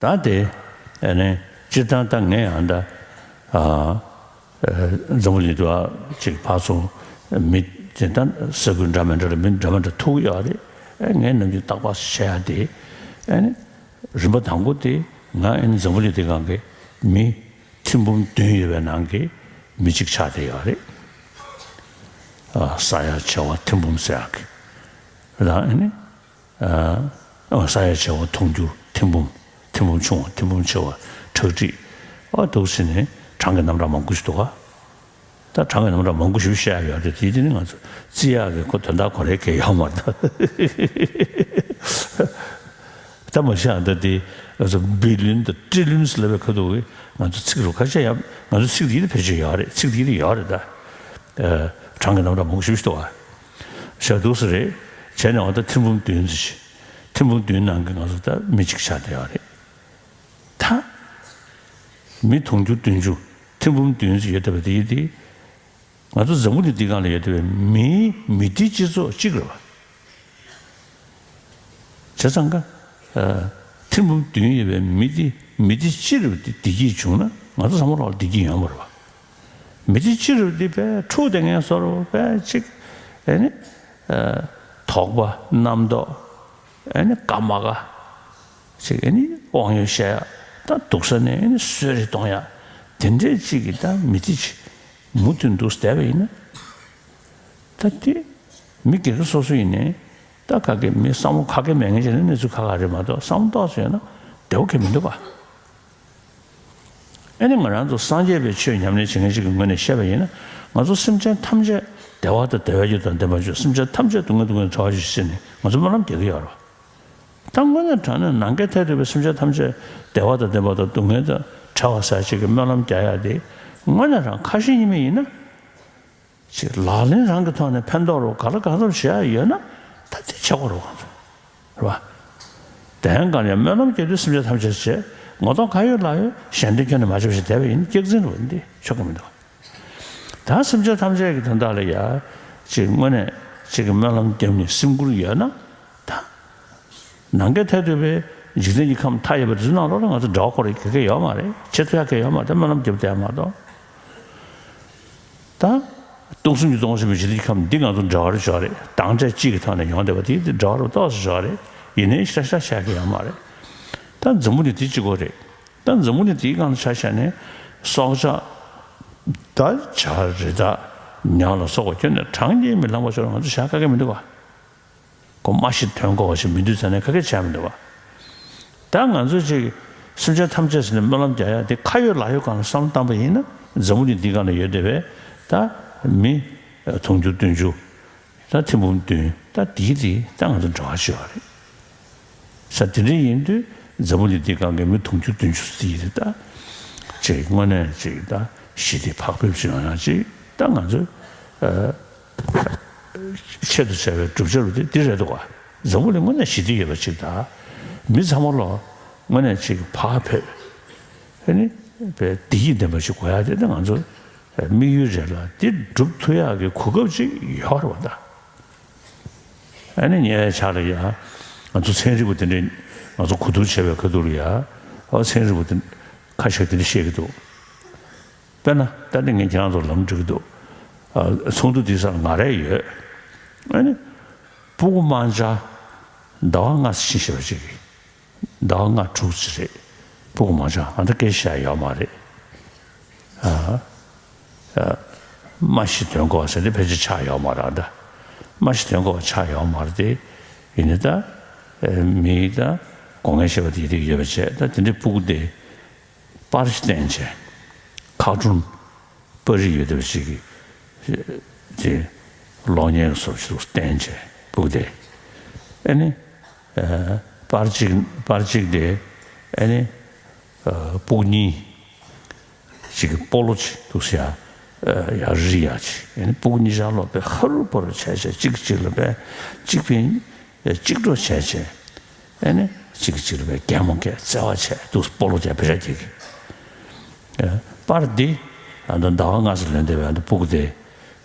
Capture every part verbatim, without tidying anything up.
ད་དེ་ཨ་ནི་སྤྱིར་བཏང་ད་ངས་ཡང་ད་ཨ་འཛམ་བུ་གླིང་དུ་ཅིག་ཕར་ཚུར་མི་དེ་ད་ས་ཁུལ་འདྲ་མི་འདྲ་ལ་མི་འདྲ་མི་འདྲ་ཐུག་ཡོད་རེད། ཨ་ངས་ནམ་རྒྱུན་རྟག་པར་བཤད་ཡ་དེ་ཨ་ནི་རིམ་པ་དང་པོ་དེ་ང་ཨ་ནི་འཛམ་བུ་གླིང་འདི་སྒང་གི་མི་ཐེར་འབུམ་བདུན་ཡོད་པའི་ནང་གི་མི་གཅིག་ཆགས་བསྡད་ཡོད་རེད། ཨ་ས་ཡ་བྱེ་བ་ཐེར་འབུམ་ཟེར་ཡག་གི་རང་ཨ་ནི། ཨ་ས་ཡ་བྱེ་བ་དུང་ཕྱུར་ཐེར་འབུམ། ཐེར་འབུམ་ཆུང་བ། ཐེར་འབུམ་ཆེ་བ། ཁྲག་ཁྲིག་ཨ་འདུག་ཟེར་ནས་གྲངས་ཀྱི་རྣམ་གྲངས་མང་པོ་ཞིག་འདུག་ག་ད་གྲངས་ཀྱི་རྣམ་གྲངས་མང་པོ་ཞིག་བཤད་ཡ་ཡོད་རེད། དེ་དེ་ནི་ང་ཚོ་བརྩི་ཡག་གི་ཁོ་དོན་དག་གོ་རེ་གལ་ཡོད་མ་རེད། ད་མ་གཞི་ཨ་ད་དེ་ང་ཚོ་བི་ལིན་དང་ཊི་ལིན་ཟེར་ལབ་པའི་ཁ་ཐུག་གི་ང་ཚོ་ཚིག་རུ་ཁ་ཤས་ཡང་ང་ཚོ་ཚིག་དེ་ཡི་ཕལ་ཆེར་ཡོད་རེད། ཚིག་དེ་ཡི་ཡོད་རེད་ད། ཨ་གྲངས་ཀྱི་རྣམ་གྲངས་མང་པོ་ཞིག་འདུག་ག་ཞག་འདུག་ས་རེད། བྱས་ནས་འོ་ད་ཐེར་འབུམ་བདུན་ཙམ་ཞིག་ཐེར་འབུམ་བདུན་ནང་གི་ང་ཚོ་ད་མི་གཅིག་ཆགས་བསྡད་ཡོད་རེད། ད་མི་དུང་ཕྱུར་བདུན་ཅུ་ཐེར་འབུམ་བདུན་ཙམ་ཡོད་བསྡད་པ་དེ་ཡིན་དེ། ང་ཚོ་འཛམ་བུ་གླིང་འདིའི་སྒང་ལ་ཡོད་བསྡད་པའི་མིའི་མི་སྡེ་སྤྱི་ཚོགས་གཅིག་རེད་པ། བྱས་ཙང་ཀ་ཨ་ཐེར་འབུམ་བདུན་ཡོད་པའི་མི་སྡེ་མི་སྡེ་གཅིག་རེད་པ། དེ་བདེ་སྐྱིད་བྱུང་ན་ང་ཚོ་ཚང་མ་ལོག་བདེ་སྐྱིད་ཡོང་བ་རེད་པ། མི་ཚེ་སྤྱི་རུ་འདི་དཔེ་འཁྲུག་བསྡད་མཁན་བཟོ་འདྲ་དཔེ་ཅིག་ཨེ་ནི་ཨ་དོགས་པ་རྣམ་རྟོག་ཨེ་ནི་ཀ་མ་ཀ་ཅིག་ཨེ་ནི་དབང་ཡོད་བཤད་ཡ། ད་སྡུག་ས་ནས་ཨེ་ནི་གསོད་རེས་གཏོང་ཡ། དེ་འདྲས་ཅིག་གི་ད་མི་ཚེ་ཅིག་མུ་མཐུད་འདུག་བསྡད་པ་ཡིན་ན། ད་དེ་མི་སྒེར་སོ་སོ་ཡིན་ནའི་ད་ག་གེ་མི་བསམ་བློ་ག་གེ་མེད་མཁན་ཅིག་ལ་གནས་ཚུལ་ཁག་ཁག་རེད་མ་གཏོགས་བསམ་བློ་ཏོག་ཙམ་ཡོད་ན་བདེ་པོ་གང་ཡང་མི་འདུག་ག་ཨ་ནི་ང་རང་ཚོ་སངས་རྒྱས་པའི་ཆོས་ཉམས་ལེན་བྱེད་མཁན་ཞིག་གི་ངོས་ནས་བཤད་པ་ཡིན་ན། ང་ཚོ་སེམས་ཅན་ཐམས་ཅད་བདེ་བ་དང་བདེ་བའི་རྒྱུ་དང་ལྡན་པར་ཤོག་སེམས་ཅན་ཐམས་ཅད་སྡུག་བསྔལ་སྡུག་བསྔལ་བྲལ་བར་ཤོག་ཟེར་ནས་ང་ཚོ་སྨོན་ལམ་རྒྱག་གི་ཡོད་རེད། ད་དངོས་གནས་དྲང་གནས་ནམ་མཁའི་མཐའ་ཐུག་པའི་སེམས་ཅན་ཐམས་ཅད་བདེ་བ་དང་ལྡན་པ་དང་སྡུག་བསྔལ་དང་བྲལ་བ་ཟེར་ཅིག་གི་སྨོན་ལམ་རྒྱག་ཡ་དེ་དངོས་གནས་རང་ཁ་ཞེ་གཉིས་མེད་ཡིན་ན། ཅིག་ལག་ལེན་རང་གི་ཐོག་ནས་ཕན་ཐོགས་རོགས་ག་ལ་གང་འཚམ་བྱེད་ཡ་ཡོད་ན་ད་དེ་བྱེད་དགོས་རེད་བ། རེད་བ། དེ་ཡང་གང་ཡང་སྨོན་ལམ་སྐྱེ་དུས་སེམས་ཅན་ཐམས་ཅད་བྱེད། ངོ་གདོང་ཁ་ཡོད་ལག་ཡོད་གཞན་དོན་ཁྱོན་ནས་མ་བྱེད་པ་ཞིག་བསྡད་པ་ཡིན་སྐྱག་རྫུན་རེད་བ། འདི་ཆོག་གི་མི་འདུག་ད་སེམས་ཅན་ཐམས་ཅད་ཀྱི་དོན་དག་ལ་ཡ་ཅིག་དངོས་གནས་ཅིག་གི་སྨོན་ལམ་བརྒྱབ་ནས་སེམས་ཁུར་ཡོད་ན་ད། ནམ་མཁའི་མཐས་གཏུགས་པའི་འཇིག་རྟེན་གྱི་ཁམས་མཐའ་ཡས་པ་དེ་ཚོའི་ནང་ལོགས་ལ་ང་ཚོ་འབྲེལ་བ་ཁོ་རང་ག་གེ་ཡོད་མ་རེད། བྱེད་ཐུབ་ཡ་ག་གེ་ཡོད་མ་རེད། སྨོན་ལམ་རྒྱབ་བསྡད་ཡ་མ་གཏོགས། ད་སྟོང་གསུམ་གྱི་སྟོང་གསུམ་པའི་འཇིག་རྟེན་གྱི་ཁམས་འདི་ང་ཚོ་འབྲེལ་བ་རེ་ཞིག་ཡོད་རེད། དྭངས་ཆ་གཅིག་གི་ཐོག་ནས་ཡོང་བསྡད་པ་དེ་དེ་འབྲེལ་བ་རེ་ཏོག་ཙམ་ཡོད་རེད། ཡིན་ནའི་ཤ་ཤ་བཤད་གི་ཡོད་མ་རེད། ད་འཛམ་བུ་གླིང་འདི་གཅིག་པོ་རེད། ད་འཛམ་བུ་གླིང་འདིའི་སྒང་ལ་ཆ་བཞག་ནས་སྲོག་ཆགས་ད་བྱ་རི་དྭགས་ཉ་ལ་སོགས་པ་ཁྱོན་ནས་གྲངས་ཀྱིས་མི་ལངས་པ་ཞིག་ལ་ང་ཚོ་བཞག་ག་གེ་མི་འདུག་ག་ཁོ་རྨ་ཤི་དོན་གོ་བ་ཞིག་མི་འདུག་ཟེར་ནས་ག་གེ་བྱས་མི་འདུག་བ། ད་ང་ཚོ་ཅིག་སེམས་ཅན་ཐམས་ཅད་ཟེར་ནས་སྨོན་ལམ་རྒྱག་ཡ་དེ་ཁ་ཡོད་ལག་ཡོད་སྒང་ལ་བསམ་བློ་བཏང་པ་ཡིན་ན་འཛམ་བུ་གླིང་འདིའི་སྒང་ལ་ཡོད་བསྡད་པའི་ད་མི་དུང་ཕྱུར་བདུན་ཅུ་ད་ཐེར་འབུམ་བདུན་ད་དེའི་དེ་ད་ང་ཚོ་འབྲེལ་བ་ཞིག་ཡོད་རེད། ས་དེ་འདྲ་ཡིན་དུས་འཛམ་བུ་གླིང་འདིའི་སྒང་གི་མི་དུང་ཕྱུར་བདུན་ཅུ་ཙམ་ཡིན་ད། ཅིག་དངོས་གནས་ཅིག་ད་ཞི་བདེ་བག་ཕེབས་ཅིག་ཡོང་ཡ་ཅིག་ད་ང་ཚོས་ཨ་ཆེད་དུ་བྱ་བའི་བསྒྲུབ་བྱ་རུ་དེ་འདི་རེད་འདུག་ག་འཛམ་བུ་གླིང་དངོས་གནས་ཞི་བདེ་ཡོད་པ་ཅིག་ད། མི་ཚང་མ་ལོ་དངོས་གནས་ཅིག་བག་ཕེབས་ཨ་ནི་བདེ་སྐྱིད་ལྡན་པ་ཞིག་དགོས་ཡ་དེ་ད་ང་ཚོ་དམིགས་ཡུལ་རེད་ལ་དེ་སྒྲུབ་ཐུབ་ཡག་གི་གོ་སྐབས་ཅིག་ཡོད་རེད་བ་ད། ཨ་ནི་ཉེ་བའི་ཆར་ལ་ཡ། ང་ཚོ་ཚན་རིག་པ་དེ་འདྲས་ང་ཚོ་གོ་བསྡུར་བྱས་པའི་ཁ་ཐུག་ལ་ཡ། ཨ་ཚན་རིག་པ་དེ་ཁ་ཤས་དེ་འདྲས་བཤད་ཀྱི་འདུག་དཔེར་ན་ད་ནི་ངས་ཁྱེད་རང་ཚོར་ལམ་འགྲོ་གི་འདུག་ཨ་ཚོགས་འདུ་དེའི་སར་ང་རང་ཡོད། ཨ་ནི། སྤུ་གུ་དམར་འབྱར་ཟླ་བ་ལྔ་ཙམ་ཕྱིན་བཞག་པ་ཅིག་གིས། ཟླ་བ་ལྔ་དྲུག་ཙམ་རེད། སྤུ་གུ་མང་ཆེ་ཨ་ད་སྐད་ཆ་ཡོད་མ་རེད། ཨ་ཨ་རྨ་ཤི་དོན་གོ་བ་ཟེར་ནས་ཕལ་ཆེར་ཆགས་ཡོད་མ་རེད། ཨ་ད་རྨ་ཤི་དོན་གོ་བ་ཆགས་ཡོད་མ་རེད་དེ། ཡིན་ནའི་ད་མི་ད་སྒོ་ངའི་ཤེས་པ་དེ་རིགས་ཡོད་པ་བྱས་ད་དེ་འདྲའི་སྤུ་གུ་དེ་པར་ཅིག་བསྟན་བྱས། ཁ་ཀྲུང་པར་རིས་ཡོད་བསྡད་པ་ཞིག་གི་དེ་གློག་བརྙན་གྱི་བཟོ་ཞིག་བསྟན་བྱས་སྤུ་གུ་དེ། ཨ་ནི་ཨ་པར་གཅིག་པར་གཅིག་དེ་ཨ་ནི་ཨ་སྤུ་གུ་གཉིས་ཅིག་གི་སྤོ་ལོ་ཅིག་འདུག་ཟེར་ཡ་ཡར་རིལ་ཡ་ཅིག་ཨ་ནི་སྤུ་གུ་གཉིས་ཆ་ལོ་དཔེ་ཧ་རུ་པ་རུ་བྱས་བྱས་གཅིག་གིས་གཅིག་ལ་དཔེ་གཅིག་དཔེ་གཅིག་གྲོགས་བྱས་བྱས། ཨེ་ནི་གཅིག་གིས་གཅིག་ལ་བའི་གད་མོ་བགད་བརྩེ་བ་བྱས་འདུག་སྤོ་ལོ་བྱས་བེ་ར་རྒྱག་གི། ཨེ་པར་འདི་ཨ་ད་ཟླ་བ་ལྔ་ཙམ་ལོན་བསྡད་པའི་ཨ་ད་སྤུ་གུ་དེ་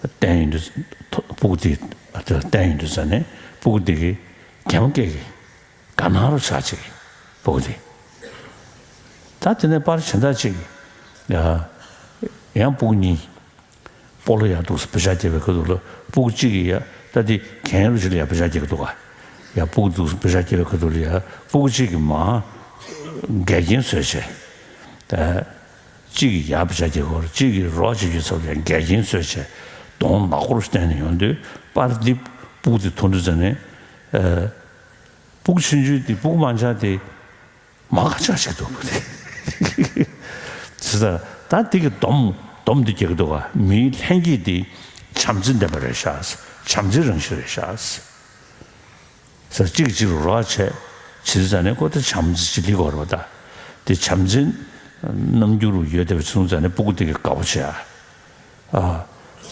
བསྟན་ཡོང་དུས་སྤུ་གུ་དེ་ཨ་ད་བསྟན་ཡོང་དུས་ཙ་ནས་སྤུ་གུ་དེ་གིས་གད་མོ་བགད་གི། དགའ་སྣང་རུ་ཆགས་བྱས་སྤུ་གུ་དེ། ད་དེ་ནས་པར་གཞན་དག་ཅིག་ཡ། ཡང་སྤུ་གུ་གཉིས། སྤོ་ལོ་ཡག་འདུག་ཟེར་བེ་ཤ་རྒྱག་པའི་ཁ་ཐུག་ལ་སྤུ་གུ་གཅིག་གིས་ཡ་ད་དེ་གན་རུ་ཅིག་ལ་ཡ་བེ་ཤ་རྒྱག་གི་འདུག་ག་ཡ་སྤུ་གུ་འདུག་ཟེར་བེ་ཤ་རྒྱག་པའི་ཁ་ཐུག་ལ་ཡ་སྤུ་གུ་གཅིག་གིས་མར་འགལ་རྐྱེན་བཟོས་བྱས། ད་གཅིག་གིས་ཡར་བེ་ཤ་རྒྱག་གི་ཡོད་རེད། གཅིག་གིས་རོགས་བྱེད་རྒྱུའི་ཚབ་ལ་ཡ་འགལ་རྐྱེན་བཟོས་བྱས་གདོང་ནག་པོ་རུ་བསྟན་ནས་ཡོང་དུས་པར་འདི་སྤུ་གུ་དེ་མཐོང་དུས་ཙམ་ནས། ཨ། སྤུ་གུ་ཆུང་ཆུང་དེ་སྤུ་གུ་མང་ཆེ་བ་དེ། མ་དགའ་ཆགས་ཤིག་འདུག་པ་དེ། ཟེར་ད་ད་དེ་གི་སྡོམ་སྡོམ་འདི་རྒྱག་གི་འདུག་ག་མིའི་ལྷན་སྐྱེས་འདི་བྱམས་བརྩེ་ལྡན་པ་རེད་ཤག་བྱམས་བརྩེའི་རང་བཞིན་རེད་ཤག་ཟེར་གཅིག་གིས་གཅིག་ལ་རོགས་བྱས་བྱེད་དུས་ཙང་ནས་ཁོ་ད་བྱམས་བརྩེ་ཅིག་སླེབས་ཀྱི་ཡོད་རེད་པ། ད་དེ་བྱམས་བརྩེ་རྣམ་འགྱུར་ཡོད་བསྡད་པ་བྱུང་ཙང་ནས་སྤུ་གུ་དེ་གིས་དགའ་པོ་བྱས། ཨ།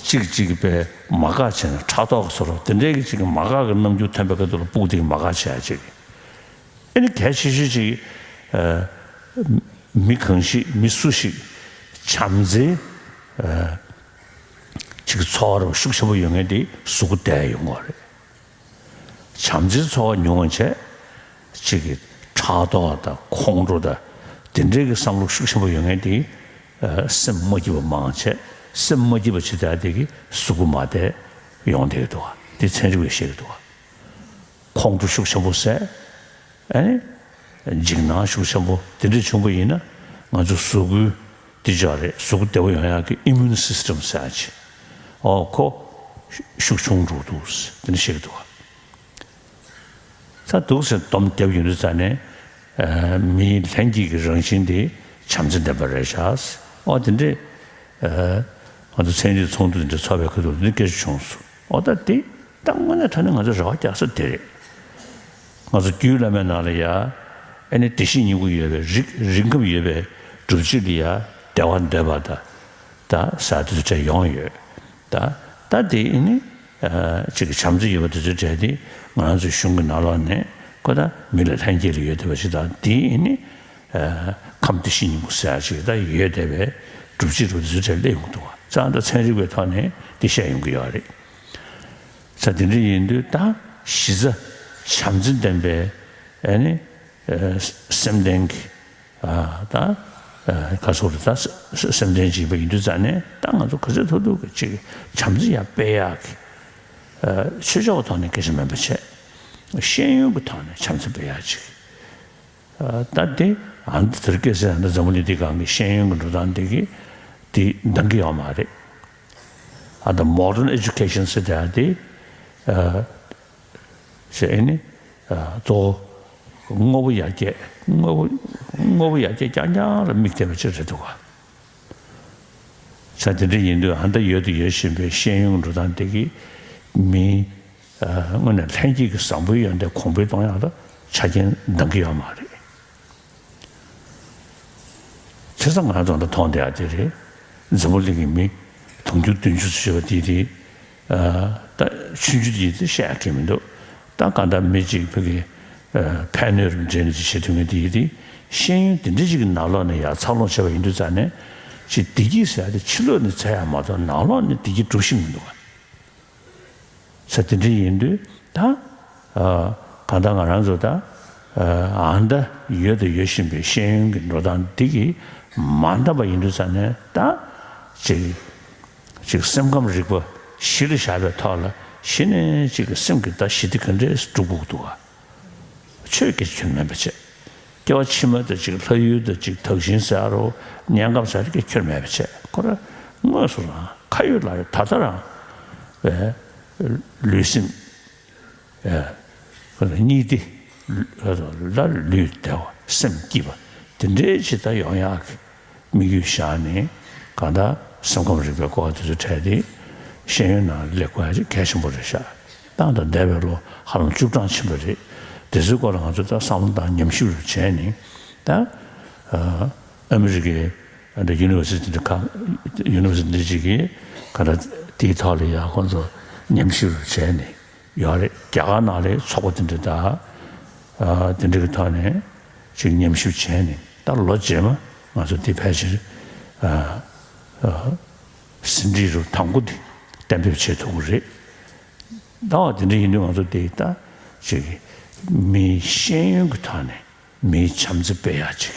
གཅིག་གིས་གཅིག་གི་དཔེ་མ་དགའ་བྱས་ནས་ཕྲག་དོག་གི་བཟོ་འདྲ་དེ་འདྲའི་གི་གཅིག་གི་མ་དགའ་གི་རྣམ་འགྱུར་ཐོན་པའི་སྐབས་དུ་ལ་སྤུ་གུ་དེ་གིས་མ་དགའ་བྱས་ཡ་གཅིག་ཨ་ནི་གལ་ཆེ་ཤོས་ཅིག་ཨ། མི་གང་ཞིག་མི་སུ་ཞིག་བྱམས་བརྩེ་ཨ། ཅིག་ཚོར་བ་ཤུགས་ཆེན་པོ་ཡོད་མཁན་དེ་གཟུགས་པོ་བདེ་ཡོང་གི་རེད། བྱམས་བརྩེའི་ཚོར་བ་ཉུང་བ་བྱས། གཅིག་གི་ཕྲག་དོག་དང་ཁོང་ཁྲོ་དང་དེ་འདྲའི་གི་བསམ་བློ་ཤུགས་ཆེན་པོ་ཡོད་མཁན་དེ་ཨ། སེམས་མ་སྐྱིད་པ་མང་བྱས། སེམས་མ་སྐྱིད་པ་བྱེད་ཡ་དེ་གི་གཟུགས་པོ་མ་བདེ་ཡོང་བསྡད་ཀྱི་འདུག་ག་དེ་ཚན་རིག་པས་བཤད་ཀྱི་འདུག་ག་ཁོང་ཁྲོ་ཤུགས་ཆེན་པོ་ཟ། ཨ་ནི། འཇིགས་སྣང་ཤུགས་ཆེན་པོ་དེ་འདྲ་བྱུང་བ་ཡིན་ན་ང་ཚོ་གཟུགས་པོའི་དེ་ཅག་རེད། གཟུགས་པོ་བདེ་པོ་ཡོང་ཡག་གི་ཨི་མུན་སིས་ཊམ་ཟེར་ཡག་ཅིག་ཨོ་ཁོ་ཤུགས་ཆུང་འགྲོ་འདུག་དེ་འདྲ་བཤད་ཀྱི་འདུག་ག་ད་འདུག་ཟེར་སྡོམ་བརྒྱབ་ཡོང་དུས་ཙང་ནས། ཨ། མིའི་ལྷན་སྐྱེས་ཀྱི་རང་བཞིན་དེ་བྱམས་བརྩེ་ལྡན་པ་རེད་ཤག་ཨོ་དེ་འདྲས། ཨ། ང་ཚོ་ཚན་རིག་ཚོགས་འདུ་དེ་འདྲ་ཚོགས་པའི་ཁ་ཐུག་ལ་འདི་སྐད་ཆ་བྱུང་སོང་། ཨོ་ད་དེ་ད་དངོས་གནས་དྲང་གནས་ང་ཚོ་རེ་བ་རྒྱག་ས་དེ་རེད། ང་ཚོ་རྒྱུད་བླ་མའི་ནང་ལ་ཡ། ཨ་ནི་བདེ་གཤིས་སྙིང་པོ་ཡོད་པའི་རིགས་རིགས་ཁམས་ཡོད་པའི་སྒྲུབ་བྱེད་ལ་ཡ་བདེ་བ་འདོད་པ་དང་། ད་ཟེར་དེ་ཚོ་གྲས་ཡོང་ཡོད། ད་ད་དེ་ཨ་ནི། ཨ། ཅིག་གི་བྱམས་བརྩེ་ཡོད་པ་དེ་ཚོའི་གྲས་དེ་ང་རང་ཚོའི་གཞུང་གི་ནང་ལོགས་ནས་ཁོ་ད་མི་ལ་ལྷན་སྐྱེས་ལ་ཡོད་བསྡད་པ་ཞིག་དང་དེ་ཨ་ནི། ཨ། ཁམས་བདེ་གཤིས་སྙིང་པོ་ཟེར་ཡག་ཅིག་ད་ཡོད་བསྡད་པའི་སྒྲུབ་བྱེད་རུ་དེ་ཚོའི་གྲས་སླེབས་ཡོང་གི་འདུག་བ། ཙང་ད་ཚན་རིག་པའི་ཐོག་ནས་དེ་བཤད་ཡོང་གི་ཡོད་རེད། ཙང་དེ་འདྲ་ཡིན་དུས་ད་གཞི་རྩ་བྱམས་བརྩེ་ལྡན་པའི་ཨ་ནི། ཨ། སེམས་ལྡན་གྱི། ཨ། ད། ཨ། ག་སོགས་རེད། ད་སེམས་ལྡན་ཅིག་ཡིན་པ་ཡིན་དུས་ཙང་ནས་ད་ང་ཚོ་ག་ཚོད་ཐུབ་ཐུབ་ཀྱི་ཅིག་བྱམས་བརྩེ་ཡར་སྤེལ་ཡག་གི། ཨ། ཆོས་ཕྱོགས་ཐོག་ནས་སྐད་ཆ་མིན་པ་བྱས། ཤེས་ཡོན་གྱི་ཐོག་ནས་བྱམས་བརྩེ་སྤེལ་ཡག་ཅིག་ཨ། ད་དེ་ཨ་ནི་དེར་སྐད་ཟེར་ན་འཛམ་བུ་གླིང་འདི་སྒང་གི་ཤེས་ཡོན་གྱི་འགྲོ་སྟངས་འདི་གི་དེ་འདང་གི་ཡོད་མ་རེད། ཨ། ད་མོ་ཌརན་ཨེ་ཌུ་ཀེ་ཤན་ཟེར་དེ་ཨ་དེ། ཨ། ཟེར་ཨ་ནི། ཨ། གཙོ་བོ་དངོས་པོ་ཡར་རྒྱས། དངོས་པོ་དངོས་པོ་ཡར་རྒྱས་རྐྱང་རྐྱང་ལ་དམིགས་བསྡད་པ་ཅིག་རེད་འདུག་ག་ས་དེ་འདྲ་ཡིན་དུས་ཨ་ད་ཡོད་དུ་ཡོད་བཞིན་པའི་ཤེས་ཡོན་འགྲོ་སྟངས་དེ་གིས་མི། ཨ། དངོས་གནས་ལྷན་སྐྱེས་ཀྱི་བཟང་པོའི་ཡོན་ཏན་གོང་འཕེལ་གཏོང་ཡག་ལ་ཆ་རྐྱེན་འདང་གི་ཡོད་མ་རེད། བྱས་ཙང་ང་རང་ཚོ་ད་མཐོང་བསྡད་ཡག་དེ་རེད། འཛམ་བུ་གླིང་གི་མི་དུང་ཕྱུར་བདུན་ཅུ་ཙམ་ཡོད་པ་དེ་དེ། ཨ། ད་ཆུང་ཆུང་དེ་དེ་བཤད་ཡག་གི་མི་འདུག་ད་གང་ལྟར་མི་གཅིག་བོད་ཀྱི། ཨ། ཕན་གནོད་རུ་འདྲེན་གྱི་བྱེད་ཐུབ་མཁན་དེ་ཡིན་དེ། ཤེས་ཡོན་དེ་འདྲ་ཅིག་གི་ནང་ལོགས་ནས་ཡར་འཚར་ལོངས་བྱས་པ་ཡིན་དུས་ཙང་ནས་ཅིག་བདེ་སྐྱིད་ཟེར་ཡག་དེ་ཕྱི་ལོགས་ནས་འཚོལ་ཡག་མ་གཏོགས་ནང་ལོགས་ནས་བདེ་སྐྱིད་འགྲོ་བཞིན་མི་འདུག་ག་ས་དེ་འདྲ་ཡིན་དུས་ད། ཨ། གང་ལྟར་ང་རང་ཚོ་ད། ཨ། ཨ་ད་ཡོད་དུ་ཡོད་བཞིན་པའི་ཤེས་ཡོན་གྱི་འགྲོ་སྟངས་འདི་གིས་མ་འདང་བ་ཡིན་དུས་ཙང་ནས་ད། ཅིག་ཅིག་སེམས་ཁམས་རིག་པ་གཞི་ལ་བཞག་པའི་ཐོག་ལ་གཞི་ནས་ཅིག་གི་སེམས་ཀྱི་ད་ཞི་བདེ་ག་འདྲས་སྒྲུབ་དགོས་འདུག་ག་ཆོས་སྐད་ཆ་ཁྱོན་མེད་པ་བྱས། སྐྱེ་བ་ཕྱི་མ་དང་ཅིག་ལྷ་ཡུལ་དང་ཅིག་དག་ཞིང་ཟེར་རོ། དམྱལ་ཁམས་ཟེར་སྐད་ཆ་ཁྱོན་མེད་པ་བྱས། ཁོ་ར་དངོས་སུ་རང་ཁ་ཡོད་ལག་ཡོད་ད་ལྟ་རང་བའི་ལུས་སེམས། ཨ། ཁོ་ར་གཉིས་བདེ། ལ་ལུས་བདེ་བ་སེམས་སྐྱིད་པ་དེ་འདྲའི་ཅིག་ད་ཡོང་ཡག་གི་དམིགས་ཡུལ་བཞག་ནས་གང་ལྟར་སེམས་ཁམས་རིག་པའི་སྐོར་དེ་ཚོ་འཕྲད་དེ་ཤེས་ཡོན་ནང་སླེབས་དགོས་ཡག་ཅིག་གལ་ཆེན་པོ་རེད་ཤག་ད་ད་འདས་པའི་ལོ་ཧ་ལམ་བཅུ་གྲངས་ཕྱིན་པ་རེད། དེ་ཚོའི་སྐོར་ལ་ང་ཚོ་ད་བསམ་བློ་དང་ཉམས་ཞིབ་རུ་བྱས་ནས་ད། ཨ། ཨ་མི་རི་ཀའི་ཨ་འདྲ་ཡུ་ནི་ཝར་སི་ཊི་འདི་ག་ཡུ་ནི་ཝར་སི་ཊི་འདི་ཅིག་གིས་ག་འདྲ་དེའི་ཐོག་ལ་ཡ་ཁོང་ཚོ་ཉམས་ཞིབ་རུ་བྱས་ནས་ཡོད་རེད། རྒྱ་གར་ནང་ལའི་ཚོགས་པ་དེ་འདྲ་དང་། ཨ། དེ་འདྲ་གི་ཐོག་ནས་ཅིག་ཉམས་ཞིབ་བྱས་ནས་ད་ལོ་རྗེས་མ་ང་ཚོ་འདི་ཕལ་ཆེར། ཨ། ཨ། ཟིན་བྲིས་རུ་དང་པོ་འདི་གཏན་འབེབས་བྱེད་ཐུབ་ཀྱི་རེད། ད་བ་དེ་འདྲ་ཡིན་དུས་ང་ཚོ་དེ་ད་ཅིག་མིའི་ཤེས་ཡོན་གྱི་ཐོག་ནས་མིའི་བྱམས་བརྩེ་སྤེལ་ཡག་ཅིག་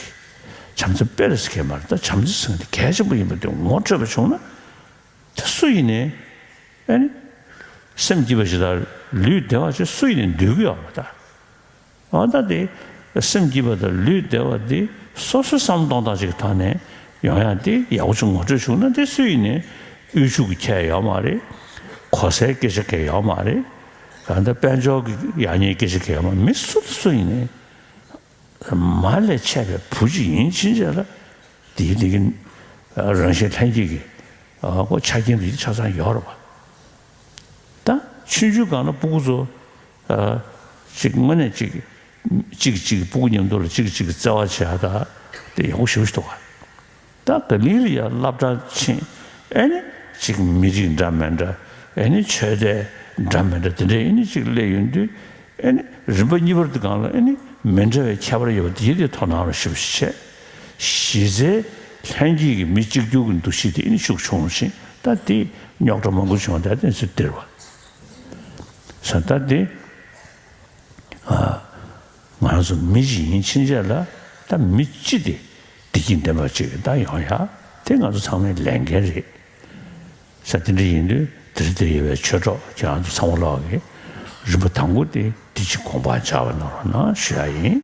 བྱམས་བརྩེ་དཔེ་རེ་ཟེར་མཁན་མ་རེད། ད་བྱམས་བརྩེ་ཟེར་མཁན་དེ་གལ་ཆེན་པོ་ཡིན་པ་དེ་ངོ་འཕྲོད་པ་བྱུང་ན། ད་སུ་ཡིན་ནའི་ཨེ་ནི་སེམས་སྐྱིད་པ་ཞིག་དང་ལུས་བདེ་བ་ཞིག་སུ་ཡིན་ནའི་འདོད་ཀྱི་ཡོད་མ་རེད་ད། འོ་ད་དེ་སེམས་སྐྱིད་པ་དང་ལུས་བདེ་བ་དེ་སོ་སོའི་བསམ་བློ་གཏོང་སྟངས་ཅིག་གི་ཐོག་ནས་ཡོང་ཡ་དེ་ཡག་པོ་ཅིག་ངོ་སྤྲོད་བྱུང་ན། དེ་སུ་ཡིན་ནའི་དབུལ་ཕྱུག་གི་ཁྱད་ཡོད་མ་རེད། གོ་སའི་སྐད་ཆ་གང་ཡང་ཡོད་མ་རེད། ད་ལྟ་དཔལ་འབྱོར་གྱི་ཡག་ཉེས་སྐད་ཆ་གང་ཡང་ཡོད་མ་རེད། མི་སུ་དང་སུ་ཡིན་ནའི་མ་ལས་ཆད་པའི་བུ་གཅིག་ཡིན་ཕྱིན་ཆད་ལ་དེའི་དེ་གི་རང་བཞིན་ལྷན་སྐྱེས་ཀྱི་ཨ་ཁོ་ཆ་རྐྱེན་དེ་ཆ་ཚང་ཡོད་རེད་པ། ད་ཆུང་ཆུང་སྒང་ལ་སྤུ་གུ་ཚོ་ཨ་ཅིག་དངོས་གནས་ཅིག་ཅིག་ཅིག་སྤུ་གུ་མཉམ་དུ་ལ་ཅིག་ཅིག་བརྩེ་བ་བྱེད་ཡ་ད་དེ་ཡག་པོ་ཞེ་པོ་ཞིག་འདུག་ག་ད་ག་ལེ་ལ་ཡ་སློབ་གྲྭ་ཕྱིན། ཨེ་ནི་ཅིག་མི་རིགས་འདྲ་མི་འདྲ། ཨེ་ནི་ཆོས་དད་འདྲ་མི་འདྲ། དེ་འདྲ་ཨེ་ནི་ཅིག་སླེབས་ཡོང་དུས། ཨེ་ནི་རིམ་པ་གཉིས་པར་དེ་སྒང་ལ་ཨེ་ནི་མི་འདྲ་བའི་ཁྱད་པར་ཡོད་པ་དེ་དེ་དོ་སྣང་རོགས་ཞེ་པོ་ཞིག་བྱས། གཞི་རྩའི་ལྷན་སྐྱེས་ཀྱི་མི་གཅིག་གྱུར་གྱི་འདུ་ཤེས་དེ་ཨེ་ནི་ཤུགས་ཆུང་ཞིང་། ད་དེ་རྙོག་དྲ་མང་པོ་བྱུང་བ་དེ་དེ་ཚོ་སྟེར་བ། ས་ད་དེ། ང་རང་ཚོ་མི་ཞིག་ཡིན་ཕྱིན་ཆད་ལ་ད་མི་སྤྱི་དེ་བདེ་སྐྱིད་ལྡན་པ་ཅིག་ད་ཡོང་ཡ་དེ་ང་ཚོ་ཚང་མའི་ལས་འགན་རེད། ས་དེ་འདྲ་ཡིན་དུས་དེ་རིང་འདིར་ཡོད་པའི་ཆོས་གྲོགས་ཁྱེད་རང་ཚོ་ཚང་མ་ལོག་གིས་རིམ་པ་དང་པོ་དེ་དེ་ཅིག་དགོངས་པ་འཇགས་པ་གནང་རོགས་གནང་ཞུ་ཡ་ཡིན།